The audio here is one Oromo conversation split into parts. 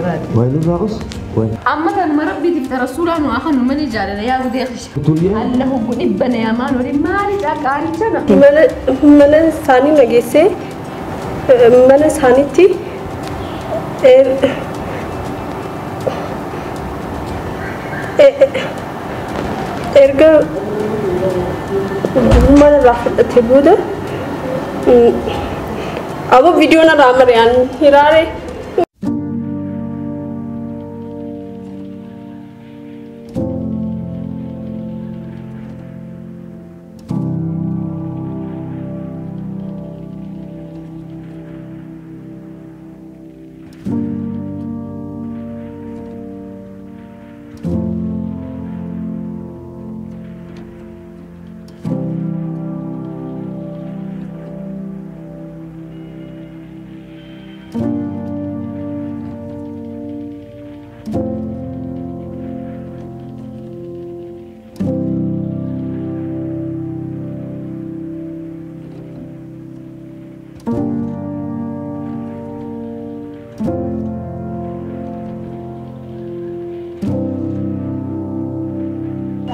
khayraati. Waayilurraa us. Amma tanuma rabbiitiif ta rasuulaa nu akan nu malee jaalala yaa gudeeqish. Allahu dhibbana yaa maan waliin maali qaalichana. Mana isaanii na geessee mana isaaniitti erga mana irraa fudhatee booda aboo viidiyoon irraa mariyaan hiraare.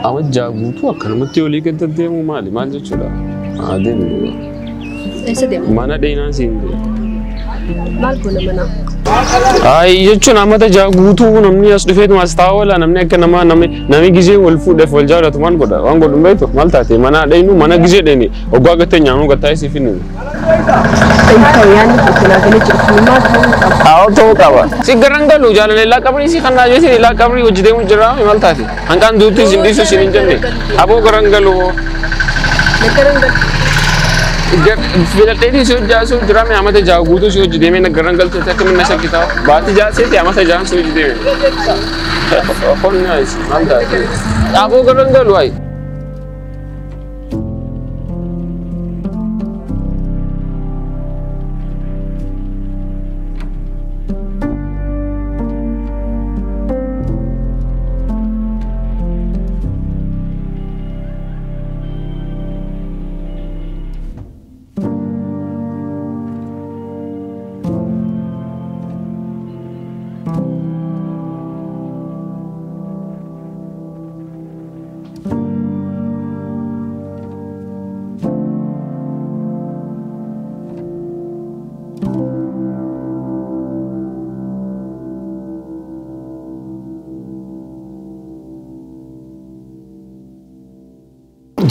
Awwajjaa guutuu akkanumatti olii gad deddeemu maali? Maal jechuudha? Adeemu. Eessa deemu? Mana dheenaan siin deemu. Maal goona mana? Ayi jechuun amata jaa guutuu namni as dhufeetu as taa'aa oola namni akka namaa namni gizee wal fuudheef wal jaalatu maal godha? Waan godhu hin beektu maal taate? Mana dheenu mana gizee dheeni oggaa gattee nyaanuu gattaa isii finnu. Haa ta'uu qaba. Si garangalu jaalala illaa qabrii si kannaa jechuun illaa qabrii hojii deemu jira maal taate? Hanqaan duutti isin dhiisu isin hin jenne. Aboo garangalu. Filadheetii si hojjaa si jira mi amata jaa guutuu si hojii deemee na garangaltee akkamiin na shakkitaa? Baatii jaa seeti amata jaan si hojii deeme. Qonna maal taate? Aboo garangalu ayi.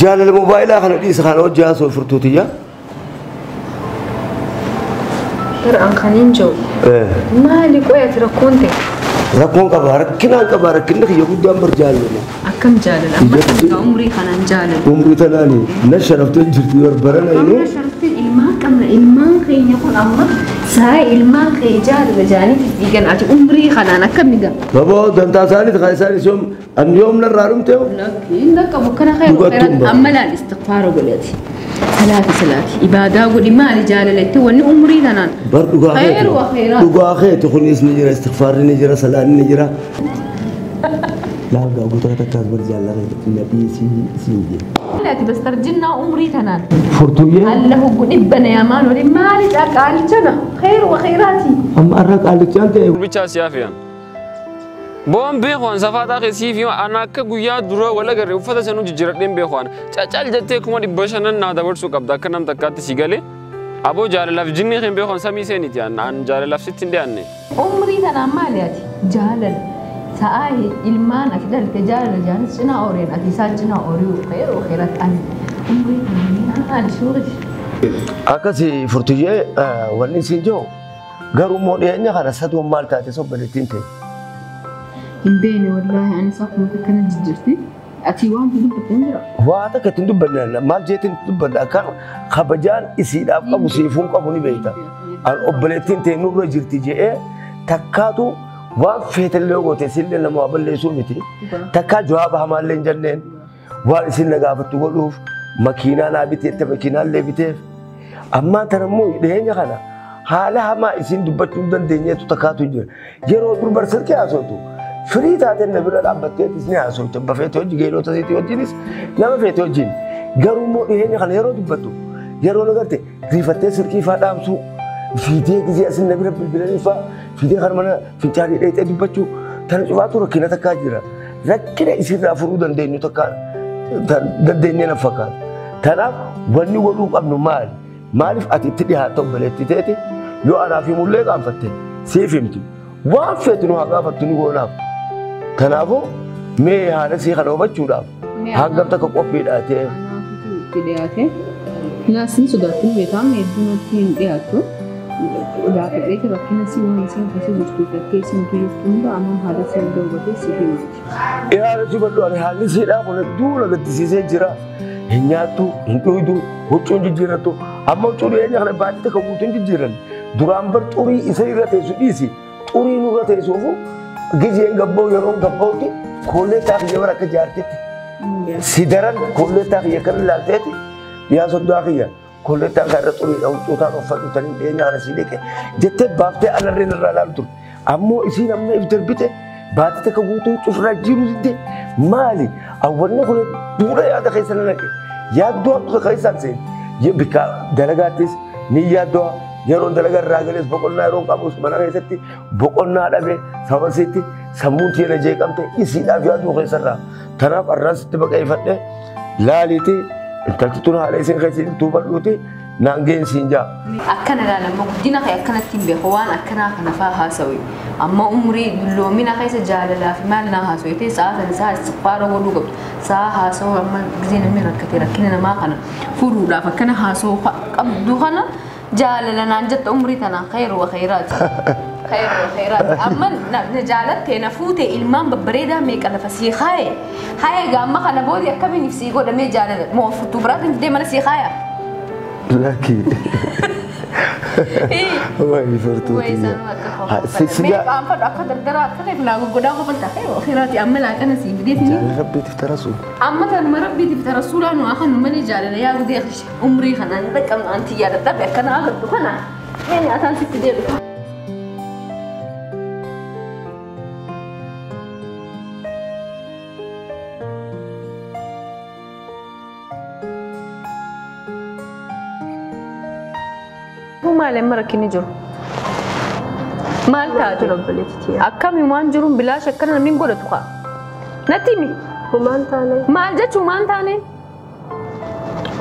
Jaalala moobaayilaa kana dhiisa kana hojii haasoo furtuutiyya. Bara an kan hin jiru. Maali qoyati rakkoon ta'e? Rakkoon qaba rakkinaan qaba rakkinni kiyya guddaan bar jaalala. Akkam jaalala amma kan umrii kanaan jaalala. Umrii tanaani na sharaftee jirti barbarana inuu. Amma sharaftee ilmaan qabna ilmaan keenya kun amma saa ilmaan kee jaalala jaaniif fiigan ati umrii kanaan akkam ni gama. Baboo dantaa isaaniiti kan isaanis yoom an yoom narraa dhumte yoo. Lakkiin dhaqqabu kana khayru amma laal istighfaara godhati. Salaati salaati ibaadaa godhi maali jaalalatti wanni umrii tanaan. Bar dhugaa keeti dhugaa keeti kunis ni jira istighfaarri ni jira salaanni ni jira. Laal gaa guutuu takkaas bar jaalala na dhiisii siin jee. Laati bas tarjinnaa umrii tanaan. Furtuyyee. Allahu dhibbana yaa maan waliin maali qaalichana khayru wa khayraati. Amma arra qaalichaan ta'e. Bichaa siyaa fe'an. Boon beekwaan safaataa keessii fi ana akka guyyaa dura wal agarre uffata sanuu jijjiiradheen beekwaan cacal jettee 500,000 naa dabarsuu qabda akka nam takkaatti si galee aboo jaalalaaf jinni hin beekwaan samii seeniiti an jaalalaaf sitti hin dhiyaanne. Umrii tanaan maali ati jaalala sa'aa ilmaan ati dhalte jaalala jaalis cinaa ooreen ati isaan cinaa ooriyuu khayru khayraat ani umrii tanaan maali shuuri. Akkasi furtuyyee wanni siin jiru garuu immoo dhiyeenya kana satuun maal taate sobbalettiin ta'e. Hin beekne wallaahi ani akkuma akkana jijjiirti. Ati waan dubbatte hin jira. Waa takka ittiin dubbanne maal jeetiin dubbanne akka kabajaan isiidhaaf qabu siifuun qabu ni beekta. An obboleettiin ta'e nurra jirti je'ee takkaatu waan feetallee goote isillee nama waa balleessuu miti. Takkaa jawaaba hamaallee hin jenneen waan isin na gaafattu godhuuf makiinaa naa biteette makiinaallee biteef. Ammaa tana immoo dhiyeenya kana haala hamaa isin dubbachuu hin dandeenyeetu takkaatu jira. Yeroo dur bar silkii haasoftu firii taateen na bira dhaabbatteetis ni haasoftu. Abba feete hojii geelota isiitii wajjinis nama feete wajjin. Garuu immoo dhiyeenya kana yeroo dubbattu yeroo na garte riifattee silkii faa dhaamsuu fiitee gisee asin na bira bilbilanii faa Fidee kan mana fincaanii dheexee dubbachuu tana cufaatu rakkina takkaa jira. Rakkina isirraa furuu dandeenyu takkaa dandeenyee na fakkaata. Kanaaf wanni godhuu qabnu maali? Maaliif ati itti dhiyaatta obboleettii teeti yoo anaaf himullee qaanfatte siif himti. Waan feetu nu haa gaafattu ni goonaaf. Kanaafuu mee haala sii kana hubachuudhaaf hangam takka qophiidhaa ta'e. Itti dhiyaate. Naasin sodaatiin beekamu hedduu natti hin dhiyaatu. Gaafadheeti rakkina si waan isin keessa jirtuu fi akka isin jirtu hunda amma haala si hunda hubatee si himti. Haala si hubadhu ani haalli siidhaa kun hedduu na gaddisiisee jira. Hin nyaattu, hin dhugdu, huccuu hin jijjiirrattu. Amma huccuu dhiyeenya kana baattii takka guutuu hin jijjiiran. Duraan bar xurii isa irra teessu dhiisi. Xurii nurra teessuufu gizeen gabboo yeroo gabbootti kolleettaa kiyya bara akka jaartitti. Si daran kolleettaa kiyya kan ilaalteeti dhiyaa soddaa kiyya kolleettaan kan irra xuriidha huccuutaan uffadhu taniin dhiyeenya kana sii dhiqe jettee baaftee alarreen irraa ilaalu ture. Ammoo isiin amma if darbite baattii takka guutuu cufraa jiru didde maali? Awwanni kun duudha yaada keessa na naqe. Yaaddoo hamtu keessaan seene. Bikka dalagaattis ni yaaddoo yeroo dalagaa irraa galees boqonnaa yeroo qabus mana keessatti boqonnaa dhabe sababa isiitti sammuun tiyya na jeeqamte isiidhaaf yaaduu keessarraa. Kanaaf arraan sitti baqeeffadhe laaliiti intalti tun haala isin keessa jirtu hubadhuuti naan ga'een siin jaa. Akkana ilaalamma guddina kee akkanatti hin beeku waan akkanaa kana fa'aa haasawi. Amma umrii dulloomina keessa jaalalaa fi maal naa haasawi ta'e sa'a sana sa'a istighfaara godhuu qabdu. Sa'a haasawu amma gisee namni rakkate rakkina namaa kana furuudhaaf akkana haasawu qabdu kana jaalala naan jetta umrii tanaan khayru wa khayraati. Khayru wa khayraati. Amma na jaalatte na fuute ilmaan babbareedaa meeqa lafa sii kaaye. Haye gaamma kana boodi akkamiin sii godhamee jaalala moo furtuu biraatiin fidee mana sii kaaya. Laki. Wayi furtuu tiyya. Akka dardara akka ta'eef naa goggodaa qofalta. Khayraati amma laaqana sii fideef ni. Jaalala rabbiitiif tarasuu. Amma tanuma rabbiitiif tarasuulaa nu akan nu malee jaalala yaa gudee umrii kanaan dhaqqabnu anti yaadadhabe akkana agartu kana. Mee nyaataan si fidee dhufa. Maal amma rakkinni jiru? Maal taate? Akkami waan jiruun bilaash akkana namni hin godhatu kaa? Natti himi. Humaan taane. Maal jechuun humaan taane?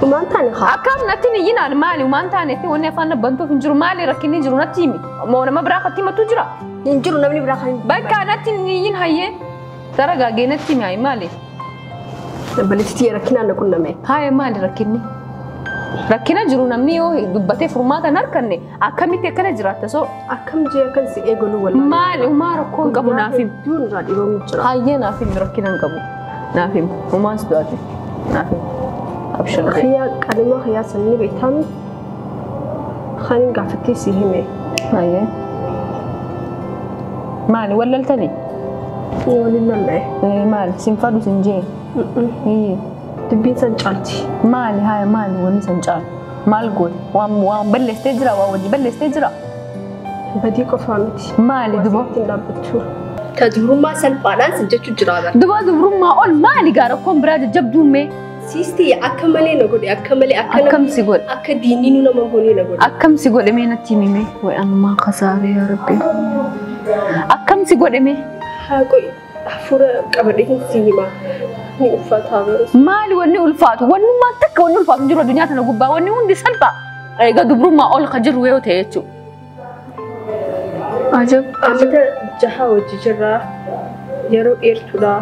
Humaan taane kaa. Akkam natti hin iyyinaan maali humaan taane wanni afaan bantuuf hin jiru maali rakkinni jiru natti himi. Moo nama biraa katti himatu jira? Hin jiru namni biraa kan. Bakka natti hin iyyin hayyee. Taragaagee natti himi hayi maali? Obboleettii rakkinaan na qunname. Haye maali rakkinni? Rakkina jiru namni yoo dubbatee furmaata hin arganne akkamitti akkana jiraatta soo? Akkam jee akkan si eegalu wallaahi. Maali humaa rakkoo hin qabu naaf himi. Hedduun irraa dhibamu jira. Hayyee naaf himi rakkina hin qabu. Naaf himi humaan si du'aate naaf himi. Abshir. Xiyyaa qalima xiyyaa sanni beektamu kan hin gaafattee si hime. Hayyee. Maali wallaltanii? Waliin lalla'e. Maali sin fadhu sin jee? Dubbiin san caalti. Maali haya maali wanni san caalu? Maal goote? Waan balleessitee jira waan wajji balleessitee jira? Badii qofaa miti. Maali duba? Ittiin dhaabbachuu. Ka dubrummaa salphaadhaan si jechuu jira bara. Duba dubrummaa ol maali gaa rakkoon biraa jajjabduun mee? Siistii akka malee na godhe akka malee akka Akkam si godhe? Akka diinni nu nama goonee na godhe. Akkam si godhe mee natti himi mee? Wayi anumaa kasaaree yaa Rabbi. Akkam si godhe mee? Haa qo'i hafuura qabadhee si himaa. Ni ulfaataa bara. Maali wanni ulfaatu? Wannummaan takka wanni ulfaatu hin jiru addunyaa tana gubbaa wanni hundi salphaa. Egaa dubrummaa ol ka jiru yoo ta'e jechuudha. Ajab. Amata jaha wajji jirraa yeroo dheertuudha.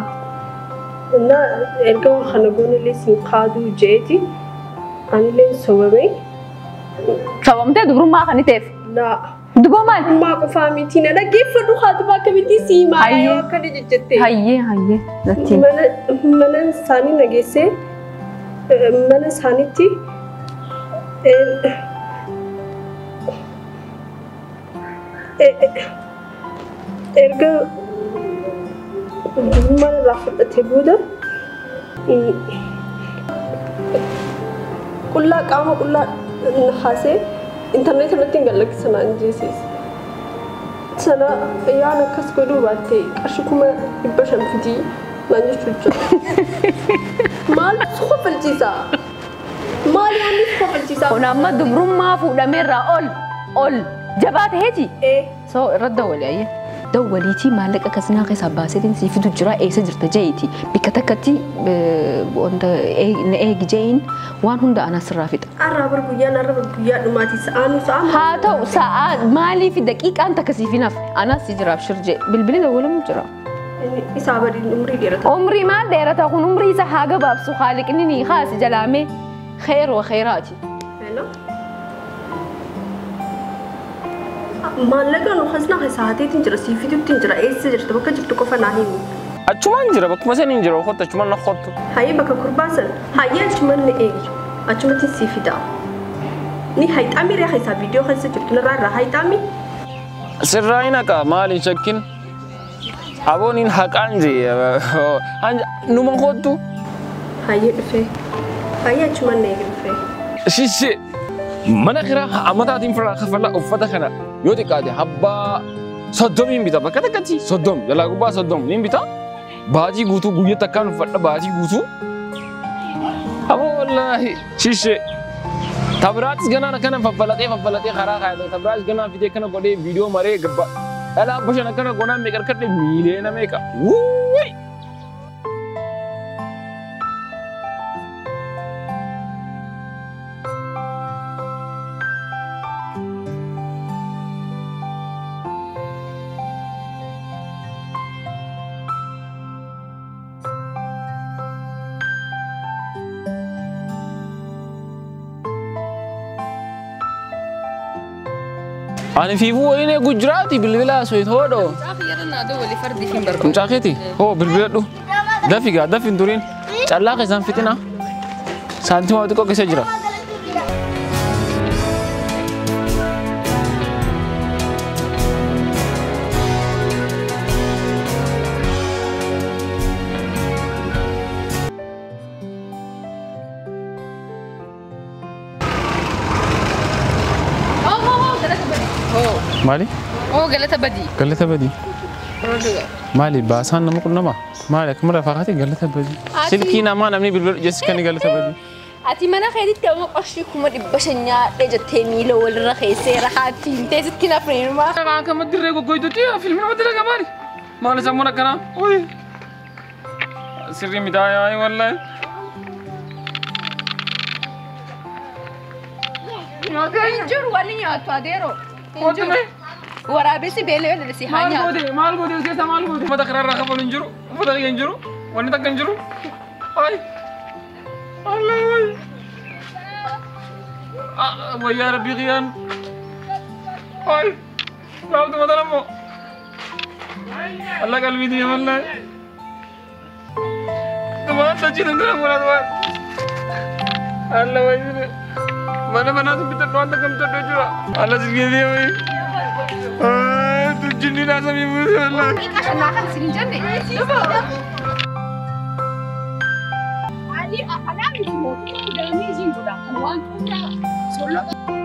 Innaa erga waan kana goonellee siin kaaduu jeeti anillee sobame. Sobamtee dubrummaa kan ta'eef. Laa. Duba maal? Dubrummaa qofaa miti na dhaggeeffadhu haatuma akkamitti sii himaa Hayyee. akkana jejjettee. Hayyee hayyee natti himi. Mana isaanii na geessee mana isaaniitti erga dubrummaa irraa fudhatee booda qullaa qaama qullaa haasee intarneet irratti hin gallakkisa naan jeesis. Sana yaan akkas godhuu baatte qarshii 500,000 fidii naan jechuu jira. Maal si kofalchiisa? Maal yaadni si kofalchiisa? Kun amma dubrummaa fuudhameerraa ol ol jabaa ta'eeti. So irra dawwali ayyee. Dawwaliitii maallaqa kasinaa keessaa baaseetiin sii fidu jira eessa jirta jeeti. Bikka takkatti wanta na eegi jeeyin waan hunda anaa sirraa fixa. Arraa bar guyyaan arra bar guyyaa dhumaatii sa'aanuu sa'aa. Haa ta'u sa'aa maaliif daqiiqaan takka siif hin hafne anaas si jiraaf shirjee bilbilli dawwalamu jira. Isaa bari umrii dheerata. Umrii maal dheerata kun umrii isa haa gabaabsu haaliqni ni haasi jalaamee خير وخيراتي. Hello. Maallaqa nu khasna sa'aateetiin jira sii fiduutti jira eessa jirta bakka jirtu qofa naa himi. Achumaan jira bakkuma saniin jira kottu achumaan na kottu. Hayyee bakka kurbaa san hayyee achumaan na eegi achumatti sii fidaa. Ni hayxaami ree keessaa viidiyoo keessa jirtu narraa irraa hayxaami. Sirraa hin haqa maal hin shakkin. Aboon hin haqaan jee numa kottu. Hayyee dhufee hayyee achumaan na eegi dhufee. Shishee mana kiraa amataatiin firaa kafala uffata kana yoo xiqqaate habbaa 30 bita bakka takkatti 30 jalaa gubbaa 30 ni bita baatii guutuu guyyaa takkaan uffadha baatii guutuu. Aboo wallaahi shishee tabiraatis ganaan akkana faffalaxee faffalaxee karaa kaayata tabiraatis ganaan fidee kana godhee viidiyoo maree gabba dhalaa bashan akkana gonaan meeqa harkadhe miiliyoona meeqa wuuyi. Ani fiifuu waliin eegu jiraati bilbila asooyit hoodho. Mucaa keeti hoo bilbiladhu. Dafi gaa dafi hin turiin. Callaa keessaan fixina. Saantima xiqqoo keessa jira. Maali? Oo galata badii. Galata badii. Maali baasaan nama qunnama? Maali akkuma lafaa kaate galata badii. Silkii namaa namni bilbilu jechi kan galata badii. Ati mana keetitti amma qarshii 500,000 nyaadhee jettee miila walirra keessee rahaatti himtee sitti nafneenuma. Akkama dirree goggoytutti filmi namatti dhaga maali? Maali sammuun akkanaa? Uy. Sirrii mitaa yaa'i wallaahi. Hin jiru wanni nyaattu adeeroo. Hin jiru. Waraabessi beela'ee lalisii haa nyaatu. Maal goote keessa maal goote? Uffata karaarraa kafalu hin jiru. Uffata kiyya hin jiru. Wanni takka hin jiru. Ay. Allah way. Wayyaa rabbii kiyyaan. Ay. Laaftu mata lammoo. Allah qalbii tiyya wallaahi. Tumaan sochii dandara muraa tumaan. Allah way. Mana mana tu bitadhu waan takka bitadhu jechuudha. Allah silkii tiyya way. Jinni naasa miimuusi wallaahi. Qashannaa kan isin hin jenne. Ali akanaa miti mootummaa damee isiin godha. Kan waan xumuraa.